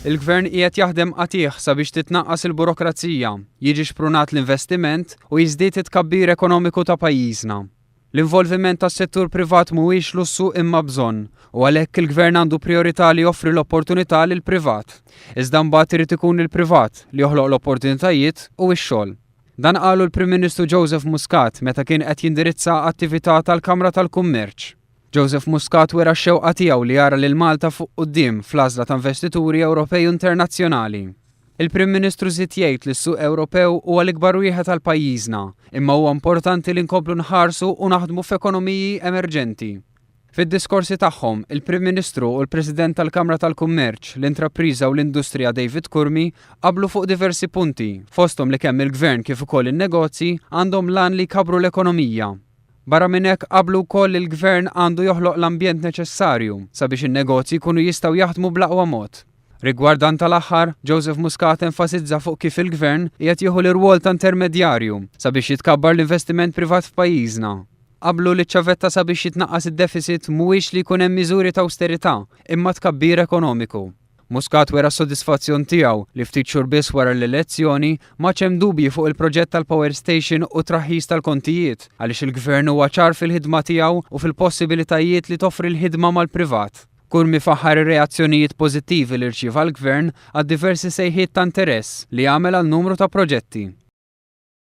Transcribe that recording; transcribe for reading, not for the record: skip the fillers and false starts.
Il-Gvern qiegħed jaħdem qatigħ sabiex titnaqqas il-burokrazija, jiġi xprunat l-investiment u jiżdied it-tkabbir ekonomiku ta' pajjiżna. L-involviment tas-settur privat mhuwiex lussu imma bżonn u għalhekk il-Gvern għandu prijorità li joffri l-opportunità lill-privat. Iżda mbagħad irid ikun il-privat li joħloq l-opportunitajiet u x-xogħol. Dan qalu l-Prim Ministru Joseph Muscat meta kien qed jindirizza attività tal-Kamra tal-Kummerċ. Joseph Muscat wera x-xewqa tiegħu li jara lil Malta fuq quddiem fl-għażla ta' investituri Ewropej u internazzjonali. Il-Prim Ministru żied jgħid li s-suq Ewropew huwa l-ikbar wieħed għal pajjiżna, imma huwa importanti li nkomplu nħarsu u naħdmu f'ekonomiji emerġenti. Fid-diskorsi tagħhom, il-Prim Ministru u l-President tal-Kamra tal-Kummerċ, l-Intrapriża u l-Industrija David Curmi qablu fuq diversi punti, fosthom li kemm il-Gvern kif ukoll in-negozji għandhom l-għan li jkabbru l-ekonomija. Barra minn hekk qablu wkoll li l-Gvern għandu joħloq l-ambjent neċessarju sabiex in-negozji jkunu jistgħu jaħdmu bl-aqwa mod. Rigward dan tal-aħħar, Joseph Muscat enfasizza fuq kif il-Gvern qiegħed jieħu l-irwol ta' intermedjarju sabiex jitkabbar l-investiment privat f'pajjiżna. Qablu li ċ-ċavetta sabiex jitnaqqas id-deficit mhuwiex li jkun hemm miżuri ta' awsterità imma tkabbir ekonomiku. Muscat wera s-sodisfazzjon tiegħu li ftit xhur biss wara l-elezzjoni m'għadx hemm dubji fuq il-proġett tal-power station u t-traħħis tal-kontijiet għaliex il-Gvern huwa ċar fil-ħidma tiegħu u fil-possibilitajiet li toffri l-ħidma mal-privat. Curmi faħħar ir-reazzjonijiet pożittivi li rċieva l-Gvern għad-diversi sejħiet ta' interess li għamel għal numru ta' proġetti.